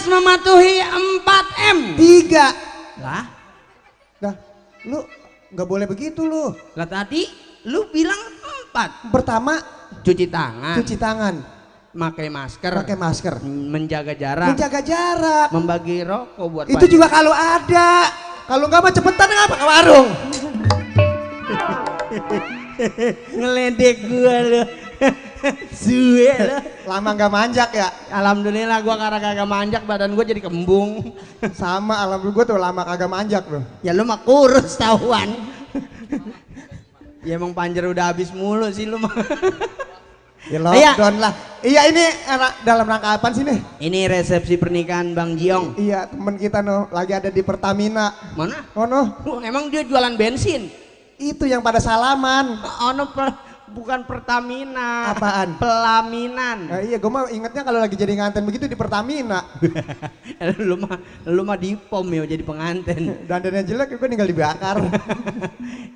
harus mematuhi 4M. 3. Lah, Lu nggak boleh begitu lu. lah tadi lu bilang 4. Pertama Cuci tangan, cuci tangan, pakai masker, menjaga jarak, membagi rokok buat itu juga kalau ada. Kalau nggak mah cepetan ngapa ke warung. Ngeledek gua lu. Suwe lu. Lama nggak manjak ya. Alhamdulillah gua karena kagak manjak badan gua jadi kembung. Sama alhamdulillah gua tuh lama kagak manjak loh. Ya lu mah kurus tahuan. Ya emang panjer udah habis mulu sih lu mah. Ya lockdown lah. Iya ini dalam rangka apa sih nih? Ini resepsi pernikahan Bang Jiong. Iya temen kita noh lagi ada di Pertamina. Mana? Oh noh. Emang dia jualan bensin? Itu yang pada salaman. Oh no, bukan Pertamina. Apaan? Pelaminan. Nah, iya gue mah ingetnya kalau lagi jadi nganten begitu di Pertamina. lu mah di pom ya jadi pengantin. Dandannya jelek gue tinggal dibakar.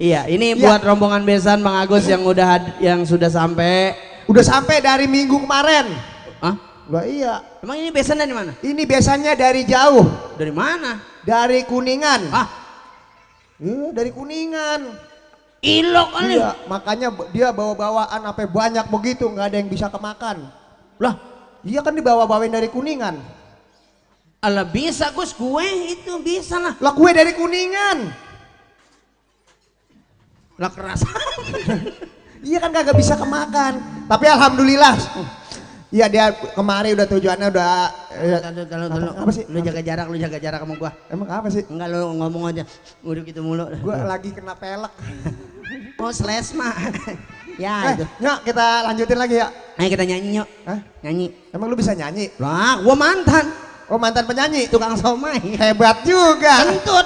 Iya ini buat rombongan besan Bang Agus yang sudah sampai. Udah sampai dari minggu kemarin. Hah? Lah iya. Emang ini besan dari mana? Ini biasanya dari jauh. Dari mana? Dari Kuningan. Ah? Iya dari Kuningan. Ilok kali. Iya, makanya dia bawa-bawaan apa banyak begitu, nggak ada yang bisa kemakan. Lah, iya kan dibawa-bawain dari Kuningan. Alah bisa Gus, gue itu bisa lah. Lah kue dari Kuningan. Lah kerasa. Iya kan kagak bisa kemakan. Tapi alhamdulillah. Iya dia kemarin udah tujuannya udah. Apa sih? Lu jaga jarak sama gua. Emang apa sih? Enggak lu ngomong aja. Udah gitu mulu. Gua lagi kena pelek. Oh slesma. Ya itu. Nyok kita lanjutin lagi ya. Ayo kita nyanyi Nyok. Hah? Nyanyi. Emang lu bisa nyanyi? Lah gua mantan. Oh mantan penyanyi? Tukang somai. Hebat juga. Kentut.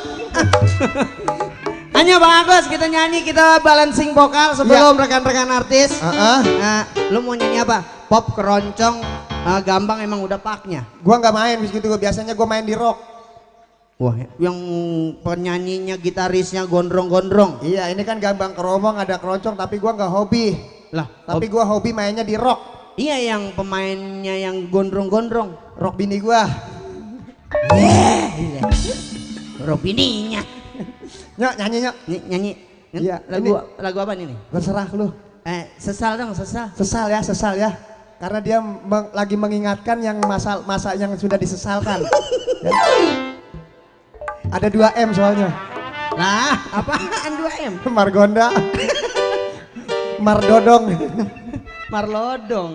Hanya Bang Agus kita nyanyi, kita balancing vokal sebelum rekan-rekan artis. Nah, lu mau nyanyi apa? Pop, keroncong, gambang emang udah paknya. Gua nggak main begitu, biasanya gua main di rock. Wah, yang penyanyinya, gitarisnya gondrong-gondrong. Iya, ini kan gambang keromong ada keroncong, tapi gua nggak hobi. Lah, tapi gua hobi mainnya di rock. Iya, yang pemainnya yang gondrong-gondrong. Rock bini gua. Rock bininya. Nyok nyanyi nyok. Nyanyi. Iya, lagu apa nih? Terserah lu. Sesal dong, sesal. Sesal ya. Karena dia lagi mengingatkan yang masa yang sudah disesalkan. Ya. Ada 2M soalnya. Nah, apaan 2M? Margonda. Mardodong. Marlodong.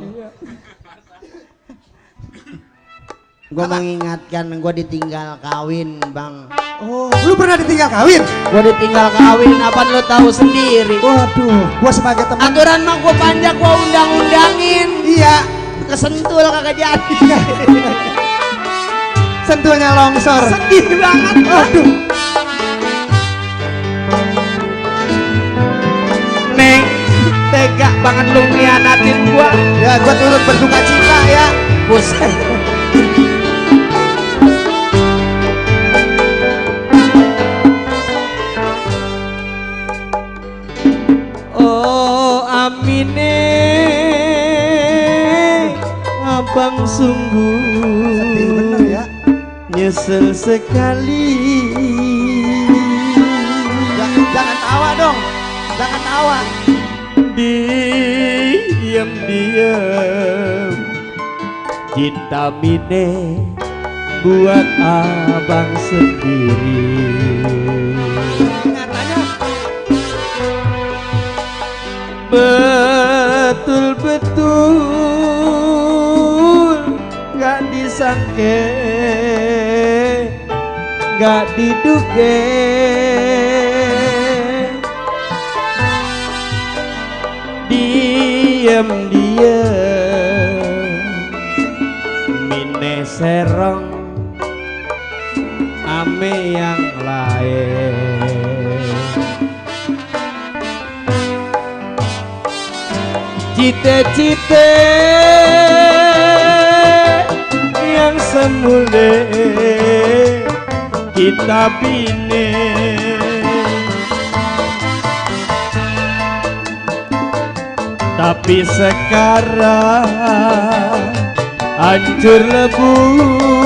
Gue mengingatkan gue ditinggal kawin Bang. Oh, lu pernah ditinggal kawin? Gue ditinggal kawin, apa lu tahu sendiri? Waduh, gue sebagai teman. Aturan mah gue panjang, gue undang-undangin. Iya. Kesentul kagak jadi. Sentuhnya longsor. Sedih banget. Waduh. Neng, tega banget lu ngianatin gue. Ya, gue turut berduka cita ya. Buset. Oh amine abang sungguh sedih bener ya. Nyesel sekali. Jangan tawa dong. Jangan tawa. Diam cinta mine buat abang sendiri. Betul-betul gak disangke, gak diduga, diem mine serong ame yang lain. Cita-cita yang semula kita bina, tapi sekarang hancur lebur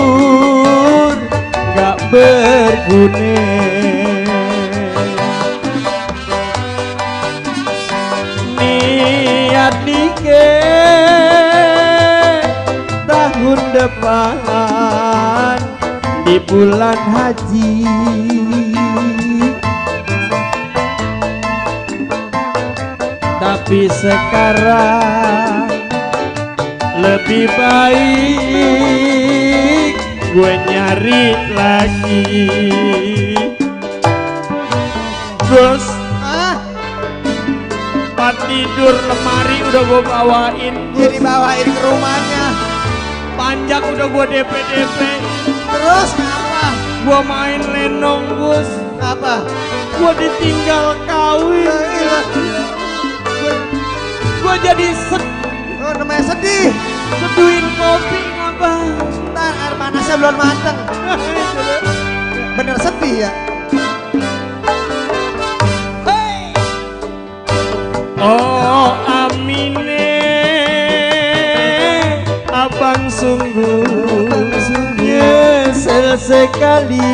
gak berguna. Niat nikah tahun depan di bulan haji, tapi sekarang lebih baik gue nyari lagi. Terus tempat tidur lemari udah gue bawain, Jadi bawain ke rumahnya. panjang udah gue DP. Terus apa? Gue main lenong Gus, Apa? gue ditinggal kawin, gue jadi Oh, namanya sedih. seduhin kopi ngapa. Ntar air panasnya belum mateng. Bener sedih ya. Oh Amine, abang sungguh nyesel sekali.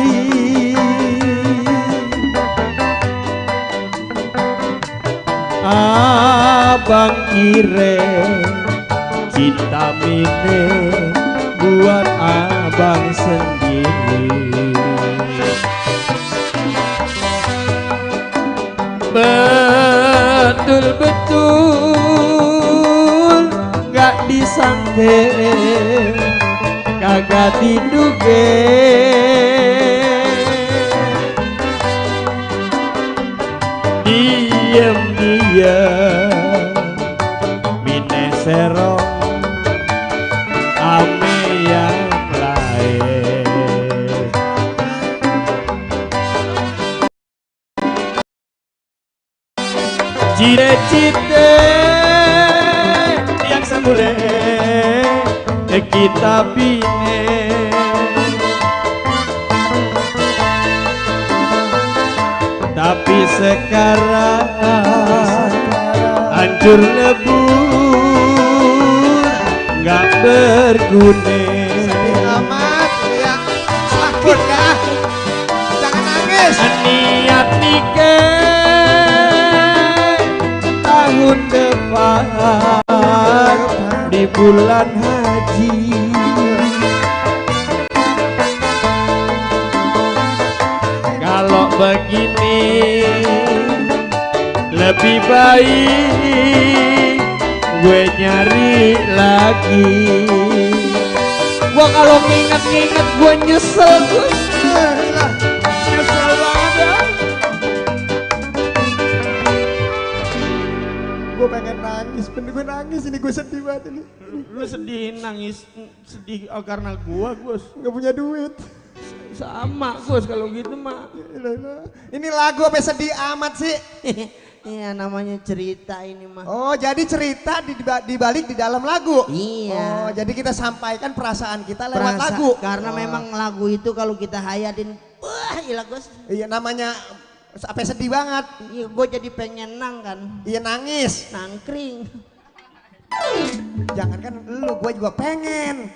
Abang kira cinta Mine buat abang sendiri. Betul-betul gak disangka, kagak diduga. Diem-diem Mine serong ame yang lain. Cita-cita yang semula kita bine, tapi sekarang hancur lebur nggak berguna. Sedih amat ya. Sakit ya. Jangan nangis. Niat nikah tahun depan di bulan haji, kalau begini lebih baik gue nyari lagi. Gua kalau nginget-nginget gue nyesel Gus, nyesel banget ya. Gue pengen nangis, bener gue nangis ini, gue sedih banget ini. Lu sedih nangis, sedih karena gua Gus. Gak punya duit. Sama Gus kalau gitu mah. Ini lagu apa sedih amat sih? Iya namanya cerita ini mah. Oh jadi cerita dibalik di dalam lagu? Iya. Oh jadi kita sampaikan perasaan kita lewat lagu? Karena memang lagu itu kalau kita hayatin, wah gila Gus. Iya namanya sampai sedih banget. Iya gue jadi pengen nang kan. Iya nangis. Nangkring. Jangan kan lu, gue juga pengen.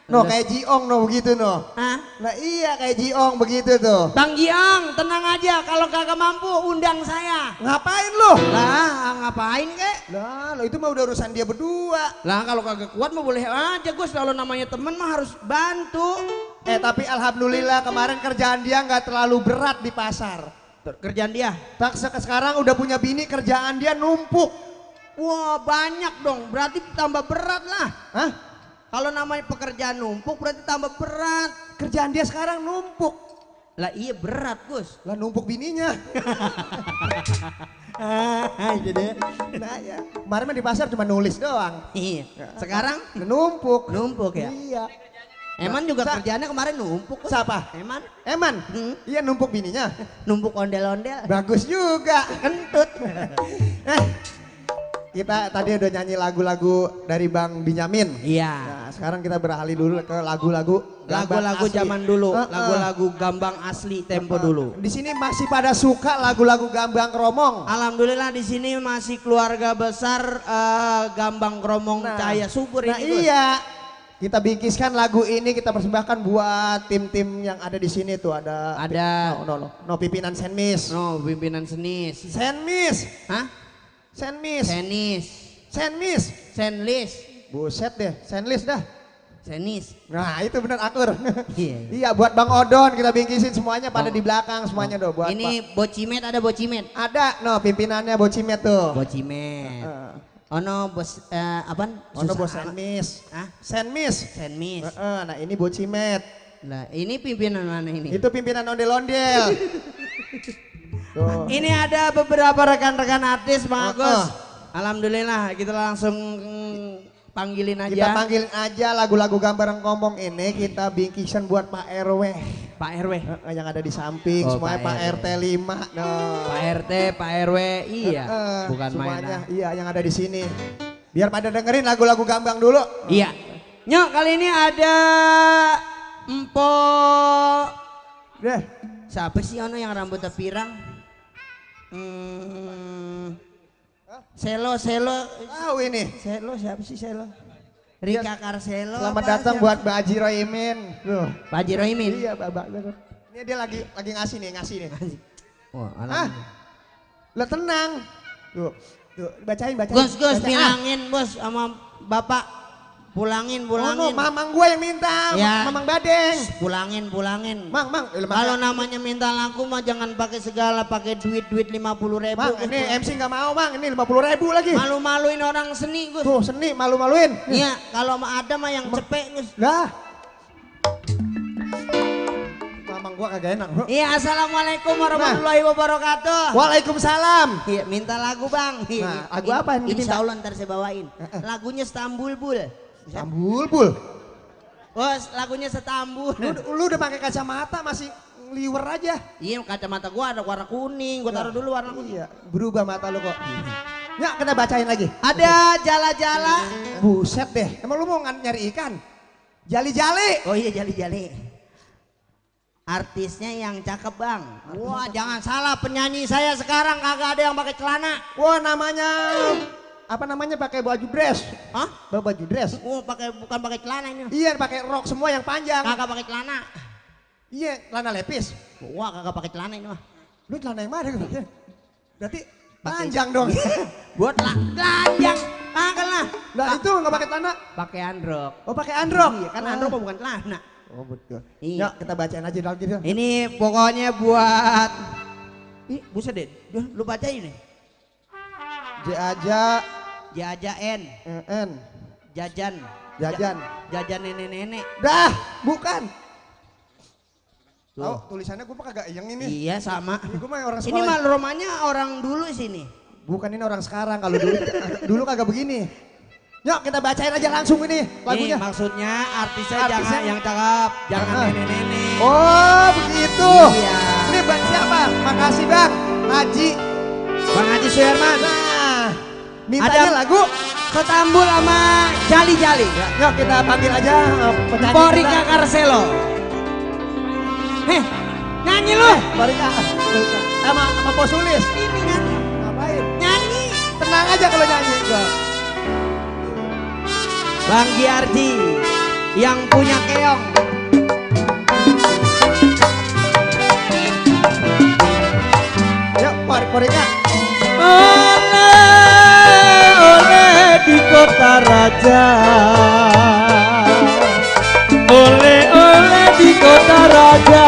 No kayak Jiong no begitu no. Hah? Nah iya kayak Jiong begitu tuh. Bang Giang tenang aja, kalau kagak mampu undang saya. Ngapain lu? Lah ngapain kek? Lah lo itu mah udah urusan dia berdua. Lah kalau kagak kuat mah boleh aja Gus, kalau namanya temen mah harus bantu. Tapi alhamdulillah kemarin kerjaan dia nggak terlalu berat di pasar. Kerjaan dia? Tak sekarang udah punya bini, kerjaan dia numpuk. Wah banyak dong, berarti tambah berat lah. Hah? Kalau namanya pekerjaan numpuk berarti tambah berat. Kerjaan dia sekarang numpuk. Lah iya berat Gus. Lah numpuk bininya. Jadi Nah ya, kemarin mah di pasar cuma nulis doang. iya. Sekarang Numpuk. numpuk ya. Iya. Eman juga kerjaannya kemarin numpuk. Gus. Siapa? Eman Eman? Iya numpuk bininya. numpuk ondel-ondel. Bagus juga. Kentut. Kita tadi udah nyanyi lagu-lagu dari Bang Benyamin. Iya. Nah, sekarang kita beralih dulu ke lagu-lagu Lagu-lagu zaman dulu, lagu-lagu gambang asli tempo dulu. Di sini masih pada suka lagu-lagu gambang kromong. Alhamdulillah di sini masih keluarga besar gambang kromong Cahaya Subur Nah ini. Gus. iya. kita bingkiskan lagu ini kita persembahkan buat tim-tim yang ada di sini tuh ada no pimpinan Senmis. No, pimpinan senis. Senmis. Hah? Senmis. Senis. Senmis. Senlis. Buset deh, Senlis dah. Senis. Nah, itu benar akur. Iya. Iya, buat Bang Odon kita bingkisin semuanya pada di belakang semuanya doh buat Ini Bocimet ada Bocimet. Ada, no pimpinannya Bocimet tuh. Bocimet. Ono bos apaan? Ono bos Susah. Senmis. Hah? Senmis. Senmis. Nah, ini Bocimet. Nah, ini pimpinan mana ini? Itu pimpinan ondel-ondel. Tuh. Ini ada beberapa rekan-rekan artis, Bang Agus. Alhamdulillah, kita langsung panggilin aja. Kita panggilin aja lagu-lagu gambaran ngomong ini kita bingkisan buat Pak RW. Pak RW. Yang ada di samping, semuanya Pak RT 5. No. Pak RT, Pak RW, iya. Bukan semuanya, main. iya yang ada di sini. Biar pada dengerin lagu-lagu gambang dulu. Iya. Nyok, kali ini ada Empo. Deh. Siapa sih ono yang rambutnya pirang? Selo. Tahu ini. Selo siapa sih Selo? Rika Karselo. Selamat datang buat Mbak Haji Roimin. Tuh. Pak Haji Roimin. Iya, Babak. Ini dia lagi ngasih nih. Oh, Hah? Lah tenang. Tuh, bacain. Gus, Baca. bilangin bos sama bapak. Pulangin. Oh, no, mamang gua yang minta, Ya. mamang Badeng. Pulangin. Mang. Kalau namanya minta laku mah jangan pakai segala, pakai duit 50.000. Mang, ini MC nggak mau, Mang. Ini 50.000 lagi. Malu-maluin orang seni, Gus. Tuh, seni malu-maluin. Iya, kalau ada mah yang cepet, Gus. Lah. Mamang gua kagak enak, Bro. Iya, assalamualaikum warahmatullahi wabarakatuh. Waalaikumsalam. Iya, minta lagu bang. Nah, lagu apa yang diminta? Insya Allah ntar saya bawain. Lagunya Stambul Bul. Stambul, Bul. Bos, lagunya Stambul. Lu udah pakai kacamata masih liwer aja. Iya, kacamata gua ada warna kuning. Gua taruh dulu warna kuning. Iya, berubah mata lu kok. Ya, kita bacain lagi. Ada jala-jala. Buset deh, emang lu mau nyari ikan? Jali-jali. Oh iya, jali-jali. Artisnya yang cakep bang. Wah, jangan salah, penyanyi saya sekarang kagak ada yang pakai celana. Wah, namanya apa namanya, pakai baju dress. Hah? Baju dress. Oh, bukan pakai celana ini. Iya, pakai rok semua yang panjang. Kagak pakai celana. Iya, celana lepis. Wah, kagak pakai celana ini mah. Lu celana yang mana? Berarti panjang dong. Buat telanjang. Kagak lah. Lah itu nggak pakai celana. Pakai androk. Oh, pakai androk. Iya, kan androk mah bukan celana. Oh, betul. Iya. Yuk, kita bacain aja lagi. Ini pokoknya buat. Ih, buset deh. Lu bacain nih. Jajan. Jajan. Jajan nenek-nenek. Dah, bukan. Tahu tulisannya gue kagak yang ini. Iya sama. Gue mah orang Ini sekolah. mah rumahnya orang dulu sini. Bukan, ini orang sekarang. Kalau dulu kagak begini. Yuk kita bacain aja langsung ini lagunya. Ini maksudnya artisnya jangan yang cakep, jangan nenek-nenek. Oh begitu. Iya. Ini bang siapa? Makasih bang. Haji. Bang Haji Suherman. Nah, mintanya lagu Ketambul sama Jali-Jali. Ya, yuk kita panggil aja penyanyi. Borika Karselo. Heh, nyanyi lu. Borika. Sama Posulis. Ini nyanyi. Ngapain? Nyanyi. Tenang aja kalau nyanyi. Bang Giardi yang punya keong. Yuk, Borika. Oleh di kota raja, oleh di kota raja,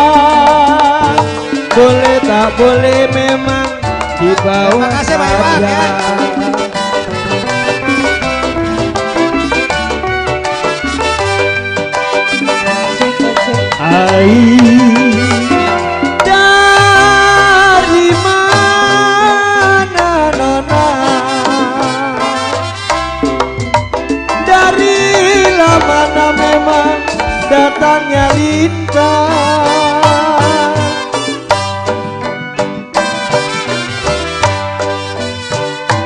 boleh tak boleh memang di bawah Terima kasih banyak ya. Dari mana nona? Dari mana memang datangnya lintang?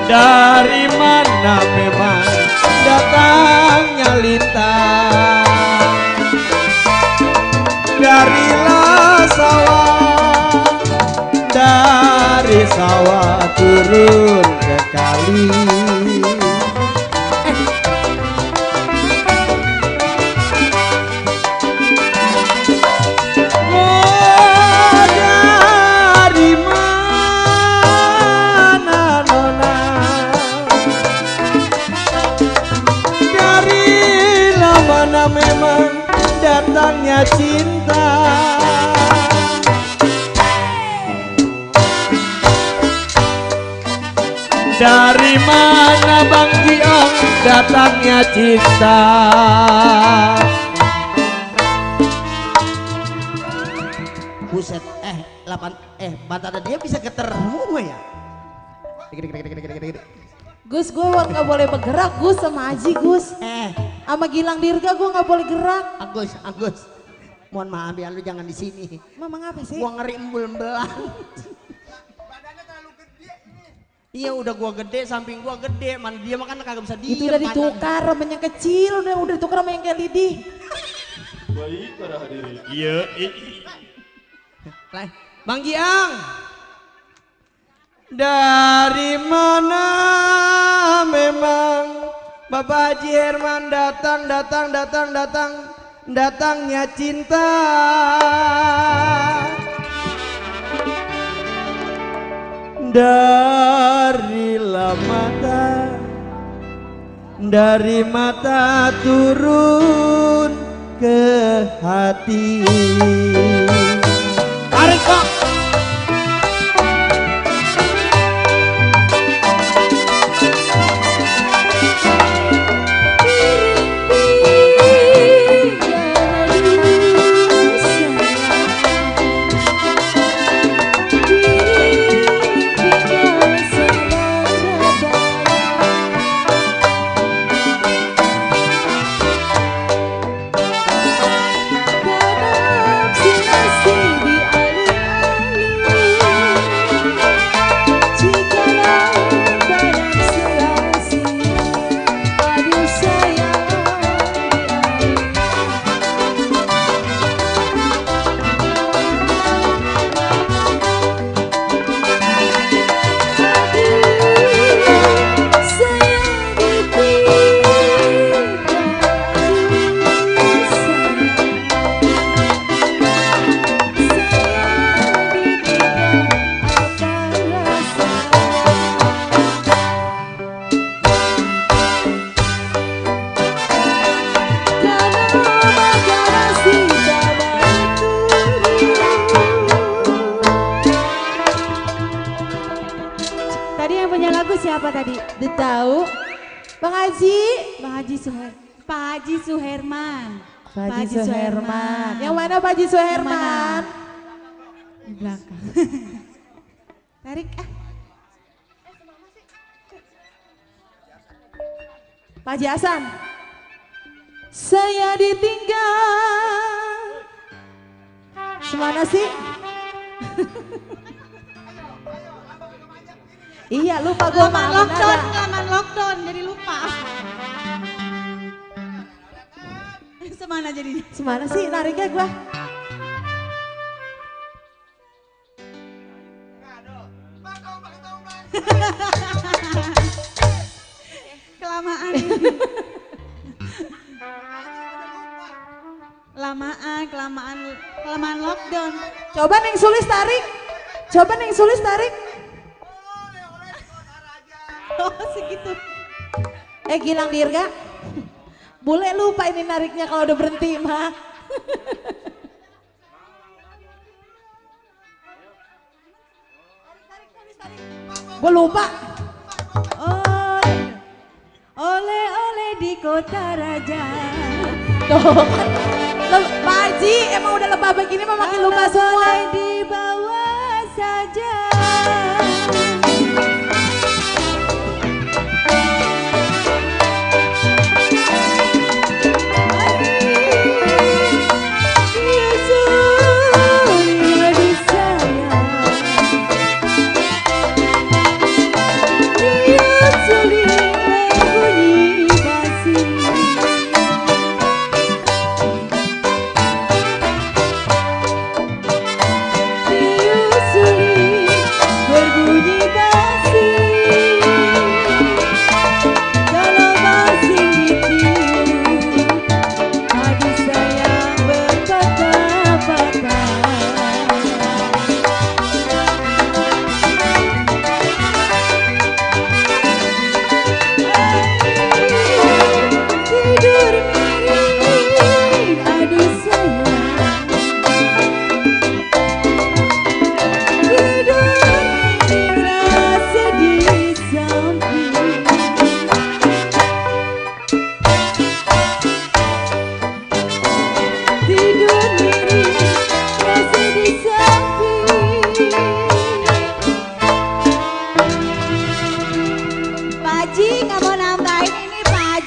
Dari mana memang datangnya lintang? Darilah sawah, dari sawah turun ke kali. mana memang datangnya cinta. Dari mana Bang Jiong datangnya cinta. Buset, mata dia bisa geter semua ya. Gus, gue nggak boleh bergerak Gus sama Aji Gus. Sama Gilang Dirga gue nggak boleh gerak. Agus, mohon maaf ya, lu jangan di sini. Mama ngapa sih? Gua ngeri embel-embelan. Iya udah gua gede, samping gua gede, man dia makan kagak bisa diem. Itu udah ditukar sama yang kecil, udah ditukar sama yang kayak Lidi. Baik para hadirin. Iya. Bang Giang, dari mana memang Bapak Haji Herman datangnya cinta. Dari mata turun ke hati. Tarik kok. Siapa tadi? Tahu? Bang Haji? Pak Haji Suherman. Pak Haji Suherman. Yang mana Pak Haji Suherman? Di belakang. Tarik Pak Haji Hasan. Saya ditinggal. Semana sih? Iya lupa gue Laman lockdown jadi lupa. Semana jadinya? Semana sih nariknya gue? Kelamaan. Kelamaan lockdown. Coba Neng Sulis tarik. Oh segitu. Gilang Dirga, boleh lupa ini nariknya kalau udah berhenti mah. Gue lupa. Oleh di kota raja. Tuh, Pak Haji emang udah lebah begini mah makin lupa semua. Di bawah saja. Berbunyi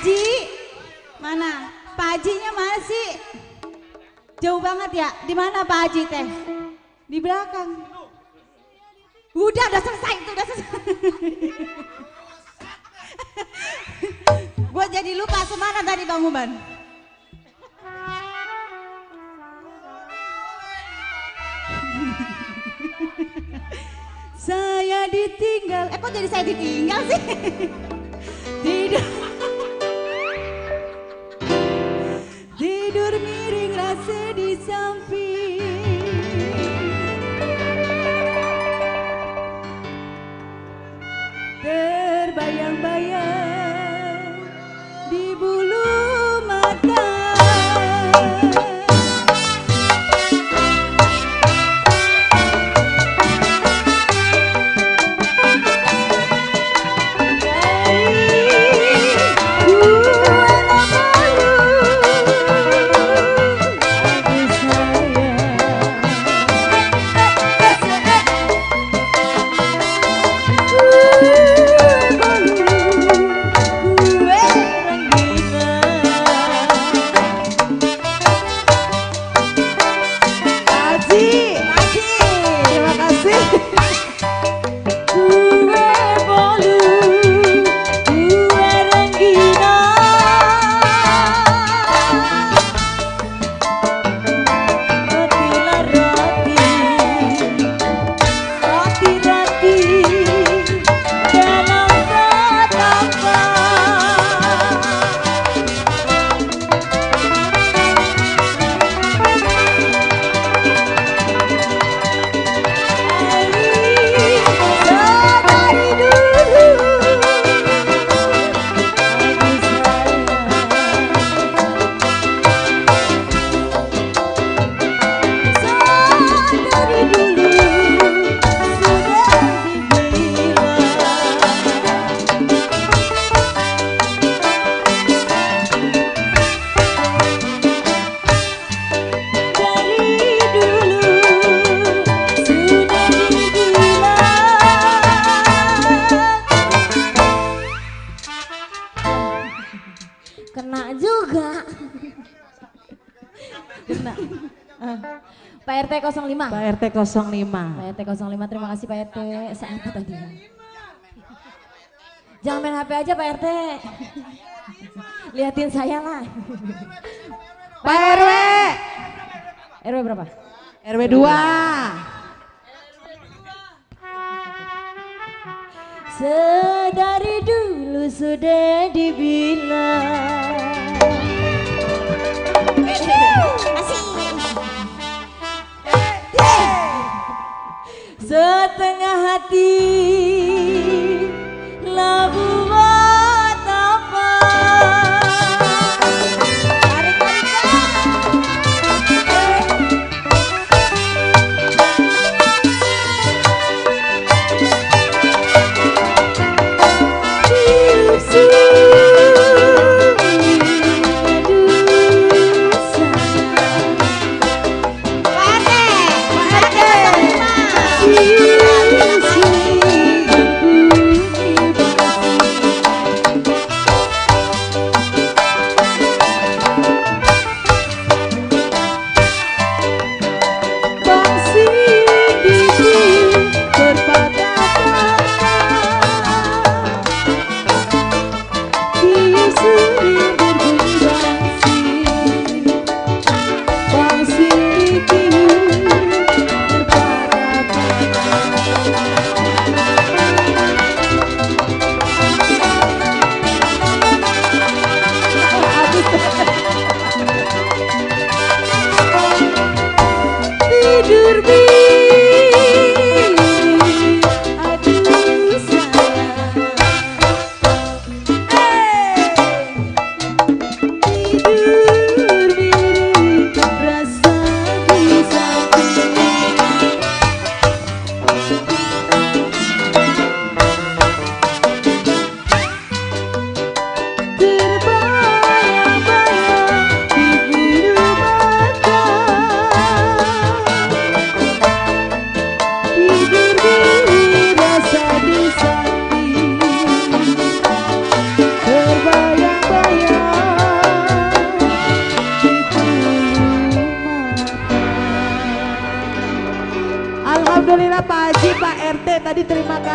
Haji, mana? Pak Hajinya mana sih? Jauh banget ya. Di mana Pak Haji teh? Di belakang. Udah selesai itu, udah selesai. Gue jadi lupa semana tadi Bang Uban. Saya ditinggal. Kok jadi saya ditinggal sih? Tidur. Tidur miring rasa di samping. Terbayang-bayang di bulu mata. Kena juga. Kena. Pak RT 05. Pak RT 05. Pak RT 05, terima kasih Pak RT. Apa tadi ya? Jangan main HP aja Pak RT. Liatin saya lah. Pak RW. RW berapa? RW 2. Sedari dulu sudah dibilang. Setengah hati lah buat apa?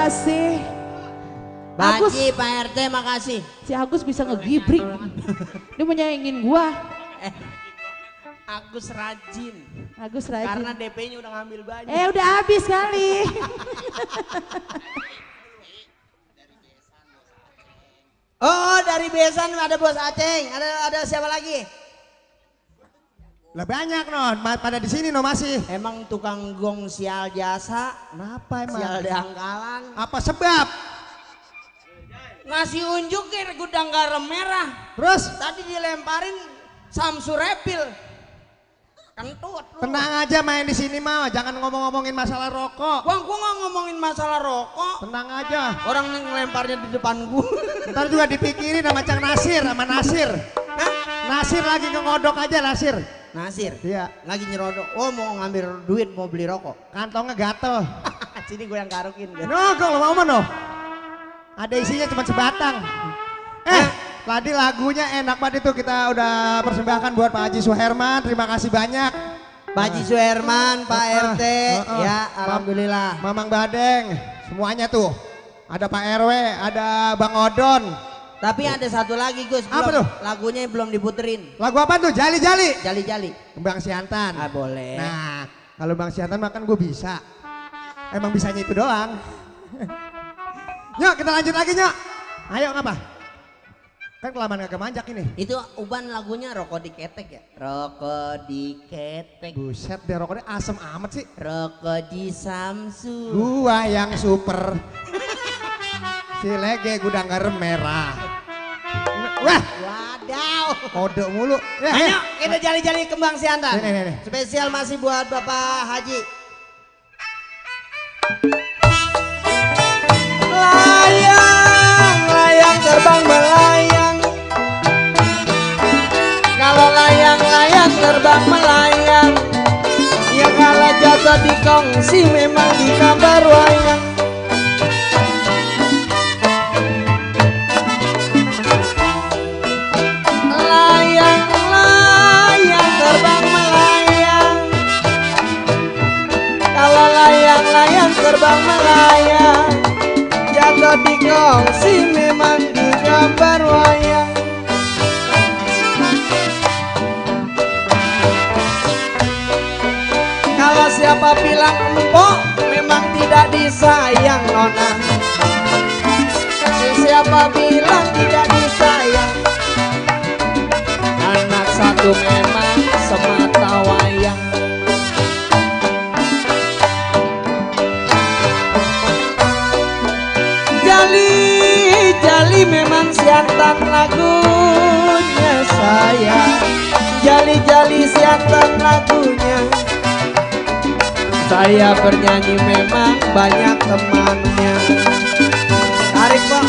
kasih. Agus, Baji, Pak RT makasih. si Agus bisa ngegibrik. Dia menyaingin gua. Agus rajin. Agus rajin. Karena DP-nya udah ngambil banyak. Udah habis kali. Oh, dari Besan ada Bos Aceng. Ada siapa lagi? Lah banyak non, pada di sini no masih. Emang tukang gong sial jasa, Kenapa emang? sial dangkalan. Apa sebab? Ngasih unjuk ke gudang garam merah. Terus Tadi dilemparin Samsu Repil. Kentut lu. tenang aja main di sini mah, jangan ngomong-ngomongin masalah rokok. Gua nggak ngomongin masalah rokok. Tenang aja. Orang yang ngelemparnya di depan gua. Ntar juga dipikirin sama Cang Nasir, sama Nasir. Nasir lagi ngodok aja Nasir. Nasir, Iya, lagi nyerodok. Oh mau ngambil duit, mau beli rokok. kantongnya gatel. Sini gue yang garukin. No, kalau mau no. Ada isinya cuma sebatang. Tadi lagunya enak banget itu, kita udah persembahkan buat Pak Haji Suherman. Terima kasih banyak. Pak Haji Suherman, Pak RT, ya alhamdulillah. Mamang Badeng, semuanya tuh. Ada Pak RW, ada Bang Odon. Tapi ada satu lagi Gus, Apa tuh? lagunya belum diputerin. Lagu apa tuh? Jali-jali. Jali-jali. Bang Siantan. Ah boleh. Nah, kalau Bang Siantan makan gue bisa. Emang bisanya itu doang. Nyok, kita lanjut lagi Nyok. Ayo ngapa? Kan kelamaan gak manjak ini. Itu Uban lagunya rokok diketek ya? Rokok diketek, Buset deh rokoknya asem amat sih. rokok di Samsu. Gua yang super. Si Lege gudang garam merah. Wah, Wadaw. kode mulu. Ya, Ayo kita jali-jali kembang siantan. Nih. Spesial masih buat Bapak Haji. Layang, layang terbang melayang. Kalau layang-layang terbang melayang, ya kalau jatuh di kongsi memang di kabar wayang. Layang-layang terbang melayang. Kalau layang-layang terbang melayang, jatuh di kongsi memang di gambar wayang. Kalau siapa bilang empok, memang tidak disayang nona. Siapa bilang tidak disayang, anak satu memang semata wayang. Jali memang siantan lagunya saya. Jali siantan lagunya. Saya bernyanyi memang banyak temannya. Tarik Pak.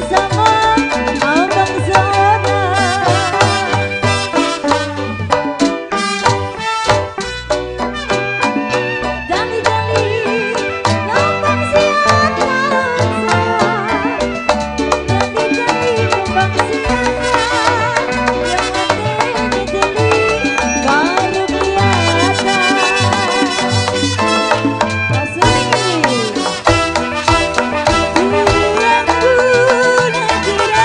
sama abang seorang. Dali-dali gampang siangan sayang. Dali-dali gampang siangan. Yang adanya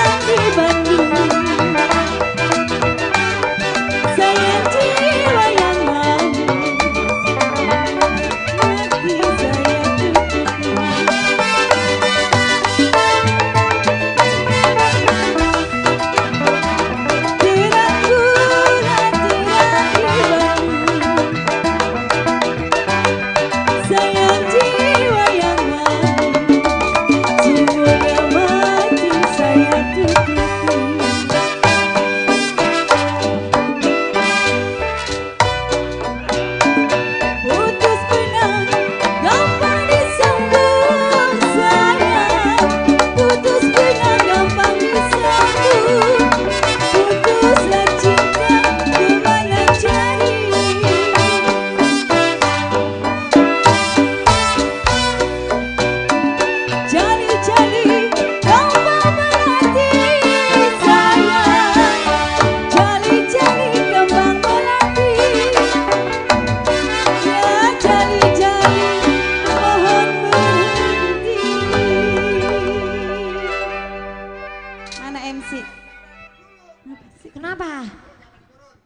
dali baru kelihatan.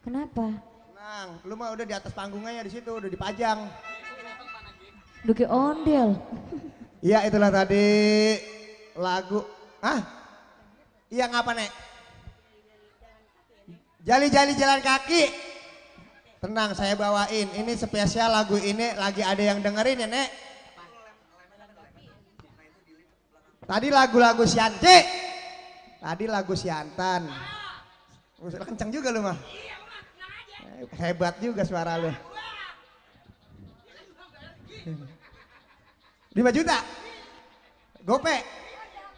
Kenapa? Tenang, lu mah udah di atas panggungnya di situ, udah dipajang. Duki ondel. Iya itulah tadi lagu. Ah? Iya ngapa nek? Jali-jali jalan kaki. Tenang saya bawain. Ini spesial lagu ini lagi ada yang dengerin ya nek. Tadi lagu-lagu Siante. Tadi lagu Siantan. Kenceng juga lu mah. Hebat juga suara lu. 5 juta. Gope.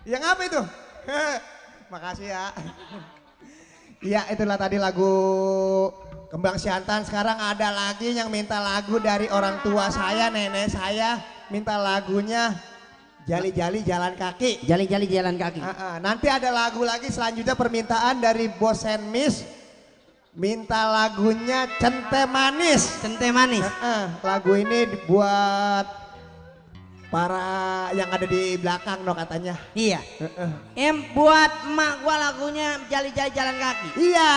Yang apa itu? Makasih ya. Iya itulah tadi lagu Kembang Siantan. Sekarang ada lagi yang minta lagu dari orang tua saya, nenek saya. Minta lagunya Jali-jali jalan kaki. Jali-jali jalan kaki. Nanti ada lagu lagi selanjutnya permintaan dari Bos and Miss. Minta lagunya Cente Manis. Cente Manis. Lagu ini dibuat para yang ada di belakang no katanya. Iya. Buat emak gua lagunya jali-jali jalan kaki. Iya.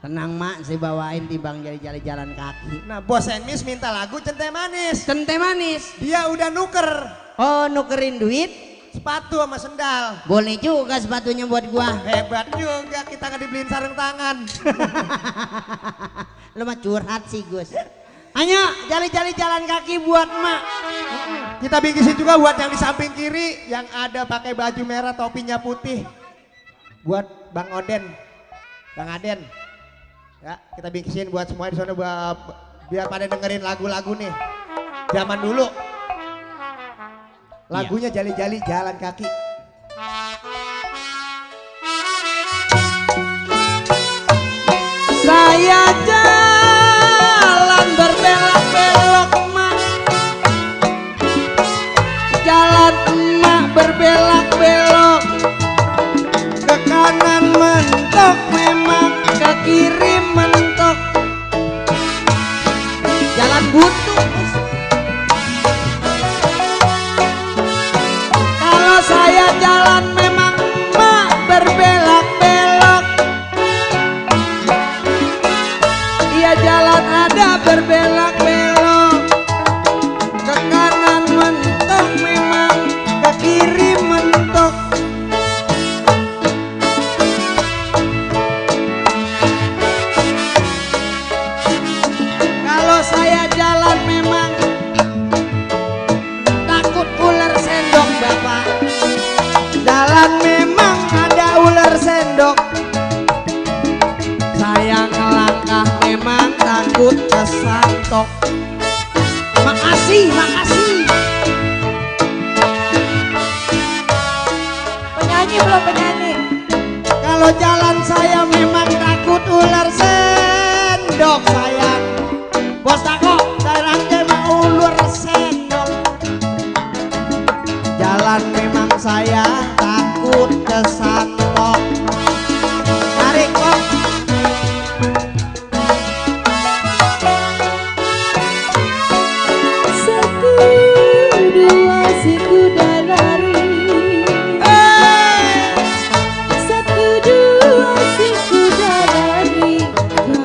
Tenang mak, saya bawain tibang jali-jali jalan kaki. Nah Bos and Miss minta lagu Cente Manis. Cente Manis. Dia udah nuker Oh nukerin duit. sepatu sama sendal. Boleh juga sepatunya buat gua. Hebat juga kita nggak dibeliin sarung tangan. Lu mah curhat sih Gus. Ayo jali-jali jalan kaki buat emak. Kita bingkisin juga buat yang di samping kiri yang ada pakai baju merah topinya putih. Buat Bang Oden, Bang Aden. Ya kita bingkisin buat semua di sana biar pada dengerin lagu-lagu nih. Zaman dulu. Lagunya jali-jali jalan kaki. Saya jalan berbelok-belok emak. Jalan emak berbelok-belok. Ke kanan mentok memang, ke kiri mentok. Jalan buntu. Kalau saya jalan memang emak berbelok-belok. Iya jalan ada berbelok-belok. Ke kanan mentok memang, ke kiri mentok. Kalau saya jalan memang takut ular sendok bapak. Jalan memang ada ular sendok. Saya ngelangkah memang takut kesantok. Makasih, makasih. penyanyi belum penyanyi. Kalau jalan saya memang takut ular sendok sayang. Bos tako, daerahnya mau ular sendok. Jalan memang saya takut kesantok. Tarik kok. Satu dua si kuda lari. Satu dua si kuda lari.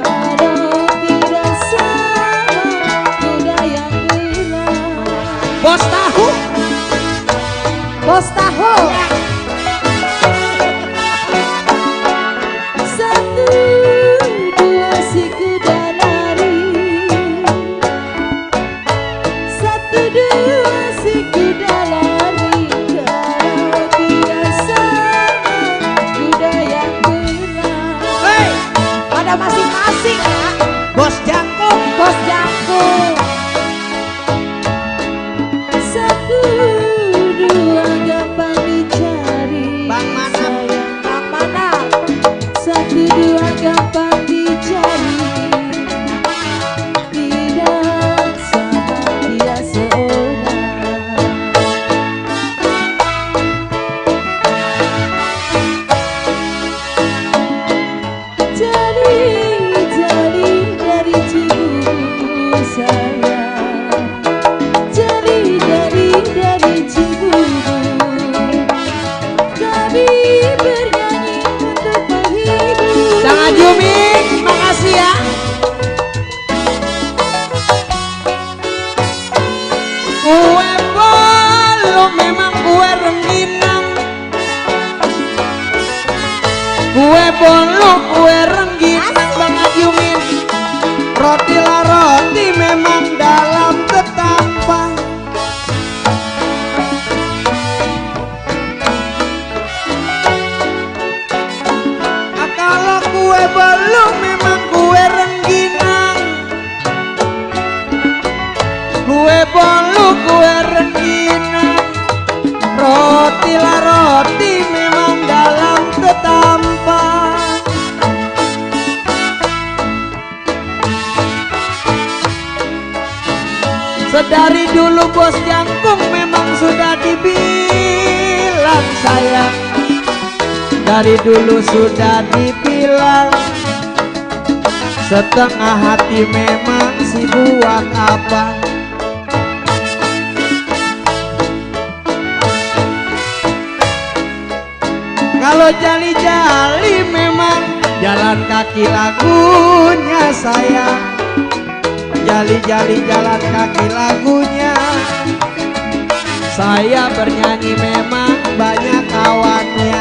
Kalau tidak sama kuda yang gelap. Bos tahu. Bos tahu. Satu dua si kuda lari. Satu dua si kuda lari. Kalau tidak sama kuda yang gelap. Hei, Ada masing-masing ya. bos jangkung. Bos jangkung. Satu dua gampang dicari. Bang mana? Sayang Bang mana? Satu dua gampang dicari. Tidak sama dia seorang. Jali dari Cibubur sayang. Jali dari Cibubur. Kami bernyanyi untuk menghibur. Jangan Juming, makasih ya. Kue bolu memang kue rengginang. Kue bolu kue rengginang banget Yumin. Roti lah roti memang dalam ketapang. Kalau kue bolu memang kue rengginang. Kue bolu kue rengginang. Roti lah roti memang dalam ketampang. Sedari dulu bos jangkung memang sudah dibilang sayang. Dari dulu sudah dibilang setengah hati memang si buat apa. Kalau jali-jali memang jalan kaki lagunya sayang. Jali-jali jalan kaki lagunya. Saya bernyanyi memang banyak kawannya.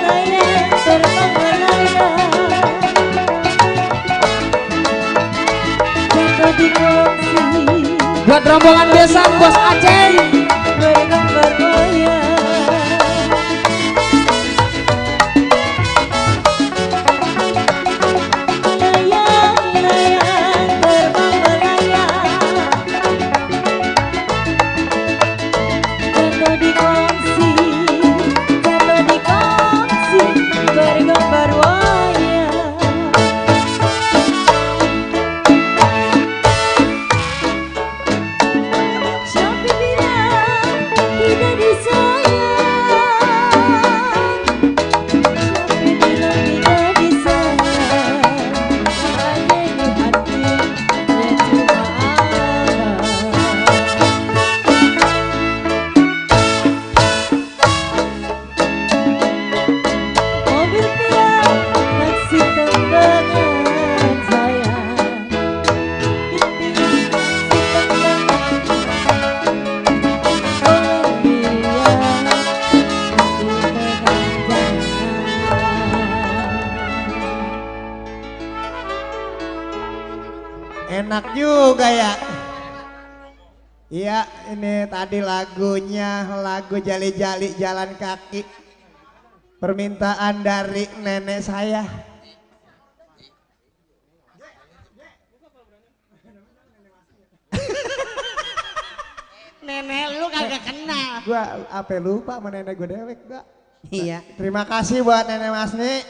Layang terbang melayang. Jatuh di kursi. Buat rombongan besan bos Aceh. Bergambar wayang. Layang terbang melayang. Jatuh di kongsi. Jatuh di kongsi. Bergambar wayang. Siapa bilang tidak disayang? Siapa bilang tidak disayang? Hanya di hati yang cuma abang. Mobil piang taksi tembangan sayang. Enak juga ya. Iya, ini tadi lagunya, lagu Jali-Jali Jalan Kaki. Permintaan dari nenek saya. Nenek lu kagak kenal. Gua apa lupa sama nenek gue dewek gak. Iya. Terima kasih buat nenek Masni.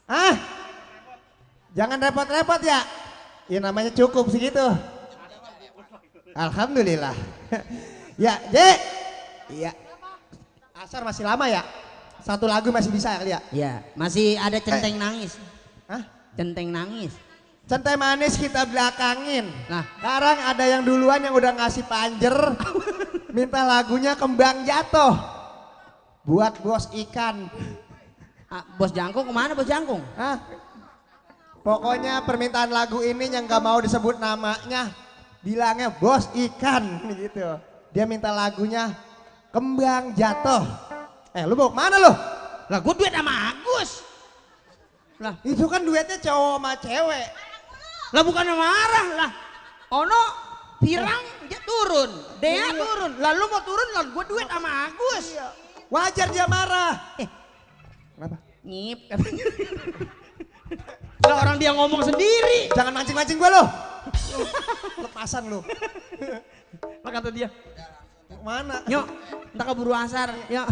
Ah, jangan repot-repot ya. Ya namanya cukup segitu. Alhamdulillah. Ya, Dek. Iya. Asar masih lama ya? Satu lagu masih bisa kali ya? Iya, masih ada centeng nangis. Hah? Centeng nangis. Centai manis kita belakangin. Nah, Sekarang ada yang duluan yang udah ngasih panjer. Minta lagunya Kembang Jatuh. Buat bos ikan. Bos Jangkung kemana Bos Jangkung? Hah? Pokoknya permintaan lagu ini yang gak mau disebut namanya. Bilangnya bos ikan gitu. Dia minta lagunya Kembang Jatuh. Lu mau kemana lu? Lah gue duet sama Agus. Lah Itu kan duetnya cowok sama cewek. lah bukan marah lah. Ono pirang dia turun, Dea turun. Lalu mau turun lah gue duet sama Agus. Wajar dia marah. Kenapa? Ngip. Lah orang dia ngomong sendiri. Jangan mancing-mancing gue lo. Lepasan lo. Lah kata dia, Mana? "Nyok, entar keburu asar." Ya.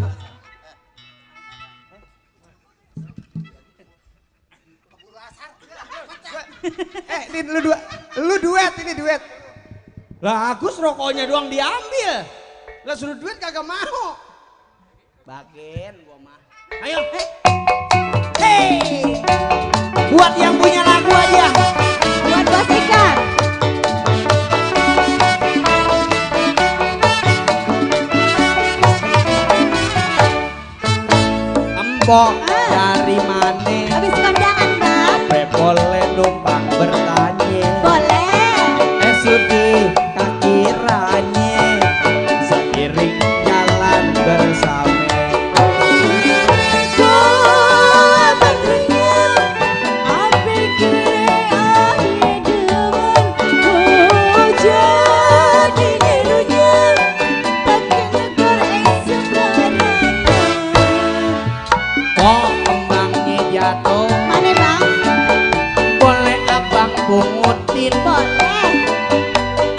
Ini lu duet ini duet. Lah Agus rokoknya doang diambil. Lah suruh duet kagak mau. Bagian gua mah. Ayo, hey. Buat yang punya lagu aja. Buat bos ikan. Empok dari mana? Habis kondangan bang. Ape boleh numpang bertanya? Boleh. Sudi kakiranya seiring jalan bersama. Kok kembangnya jatuh? Mana bang? Boleh abang pungutin? Boleh.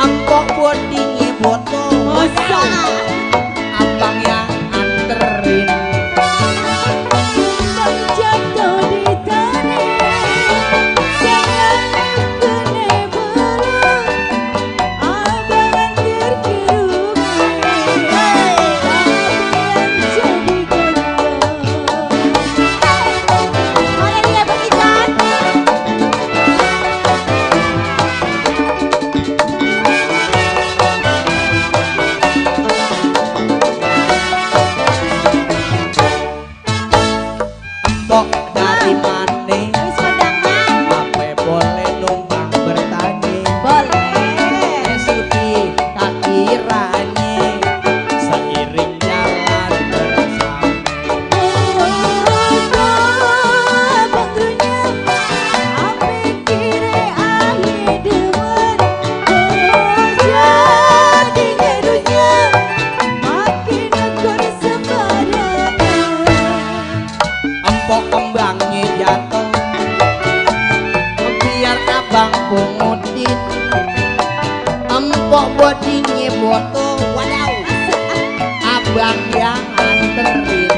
Empok bodinya botol. Masa? Abang yang anterin. Bang jatuh di tanah. Jangan kena belum. Abang antar ke rumah. Tapi yang jadi gondol. Boleh dia bos ikan? Empok dari mana? Habis kondangan? Ape boleh numpang bertanya? Boleh. Sudi kakiranya seiring jalan bersama. Empok kembangnya jatuh, biar abang pungutin. Empok bodinya botol, wadaw, abang yang anterin.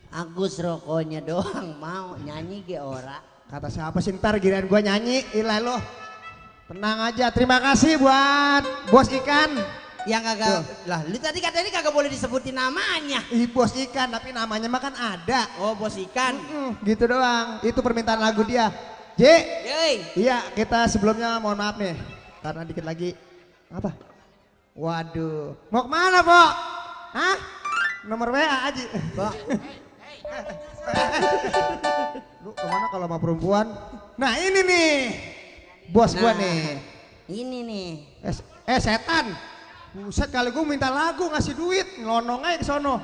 Agus rokoknya doang mau nyanyi ge ora. Kata siapa sih ntar giliran gua nyanyi. Ilah lo. Tenang aja. Terima kasih buat bos ikan. Yang kagak lah, lu tadi katanya kagak boleh disebutin namanya. Ih bos ikan tapi namanya mah kan ada. Oh bos ikan. Gitu doang. Itu permintaan lagu dia. J. Yoi. Iya kita sebelumnya mohon maaf nih. Karena dikit lagi. Apa? Waduh. Mau kemana Pok? Hah? Nomor WA aja. Pok. Lu kemana kalau sama perempuan? Nah ini nih, bos gua nih. Ini nih. Setan. Buset kali gua minta lagu ngasih duit, ngelonong aja ke sono.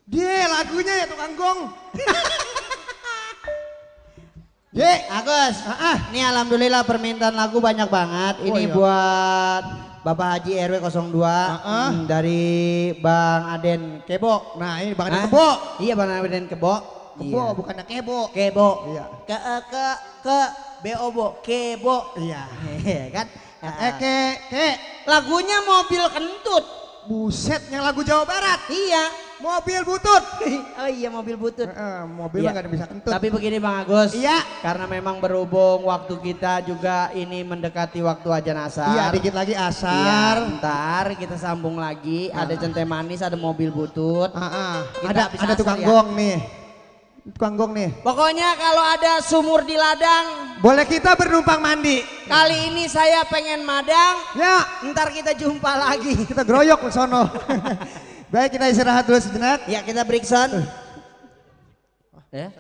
Dia lagunya ya tukang gong. Ye, Agus. Ini alhamdulillah permintaan lagu banyak banget. Ini iya. buat Bapak Haji RW 02 dari Bang Aden Kebo. Nah ini Bang Aden Kebo. Iya Bang Aden Kebo. Kebo bukannya Kebo. Kebo. Iya. Ke Bo Kebo. Iya. Kan? Ke. Lagunya mobil kentut. Buset yang lagu Jawa Barat. Iya. Mobil butut. Oh iya mobil butut. Mobil Iya. mah gak bisa kentut. Tapi begini Bang Agus. Iya. Karena memang berhubung waktu kita juga ini mendekati waktu ajan asar. Iya dikit lagi Iya, asar. ntar kita sambung lagi. Ada centai manis, ada mobil butut. Kita habis Ada asar tukang ya. gong nih. Tukang gong nih. Pokoknya kalau ada sumur di ladang, Boleh kita bernumpang mandi. kali ini saya pengen madang. Ya, Ntar kita jumpa lagi. kita geroyok ke sono. Baik kita istirahat dulu sejenak. Ya kita break son. Ya.